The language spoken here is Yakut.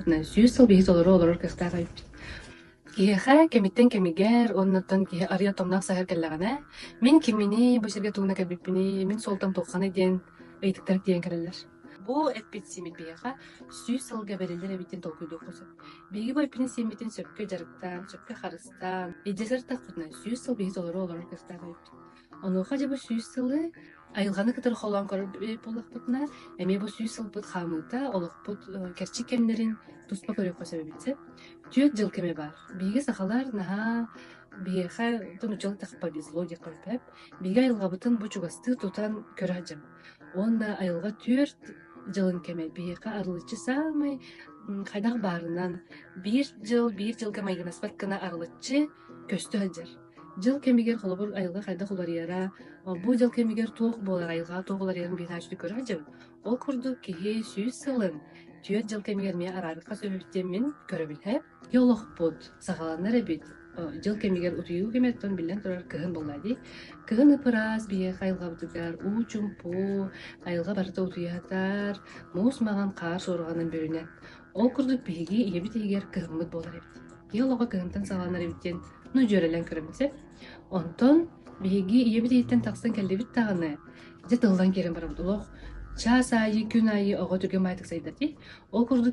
сырыттахпытына, 100 сыл биһи толору олорор кыахтаах эбиппит. Киһиэхэ кэмиттэн кэмигэр уоннаттан киһи арыйа томноох саһар кэллэҕинэ, мин кимминий, бу сиргэ тугуна кэлбиппиний, мин суолтам туохханый диэн ыйытыктар тиийэн кэлэллэр. Бу эппит сиэммит биһиэхэ 100 сылга бэриллэр эбит диэн толкуйдуохха сөп. Биһиги бу эппитин сиэммитин сөпкө дьарыктаан, сөпкө харыстаан, илдьэ сырыттахпытына, 100 сыл биһи толору олорор кыахтаах эбиппит. Онуоха дьэ бу 100 сылы айылҕаны кытары холоон көрөр буоллахпытына, эмиэ бу 100 сылбыт хаамыыта олохпут кэрчик кэмнэрин туспа көрүөххэ сөп эбит сөп. Түөрт дьыл кэмэ баар. Биһиги сахалар наһаа биһиэхэ нууччалыы повезло диэххэ сөп. Биһиги айылҕабытын бу чугастыы тутан көрө сылдьабыт. Уонна айылҕа түөрт дьылын кэмэ биһиэхэ арылыччы саамай хайдах баарынан биир дьыл биир дьылга майгынаспат гына арылыччы көстө сылдьар. Дьыл кэмигэр холобур айылҕа хайдах уларыйара, бу дьыл кэмигэр туох буолар, айылҕаҕа туох уларыйарын биһиги наһаа көрө сылдьабыт. Ол курдук киһи 100 сылын 4 дьыл кэмигэр эмиэ араарыахха сөп эбит диэн мин көрөбүн ээ. Киһи олохпут саҕаланар эбит дьыл кэмигэр утуйуу кэмиттэн биллэн турар кыһын буолла дии. Кыһын ып-ыраас биһиэхэ айылҕабытыгар уу чумпу, айылҕа барыта утуйа сытар, муус маҥан хаар суорҕанын бүрүнэн. Ол курдук биһиги ийэбит иһигэр кыһыммыт буолар эбит. Киһи олоҕо кыһынтан саҕаланар эбит диэн ну дьүөрэлээн көрөбүн сөп. Онтон биһиги ийэбит иһиттэн тахсан кэллибит даҕаны, дьэ тыллан киирэн барабыт. Олох чаас аайы, күн аайы оҕо түргэн баайдык сайдар дии. Ол курдук.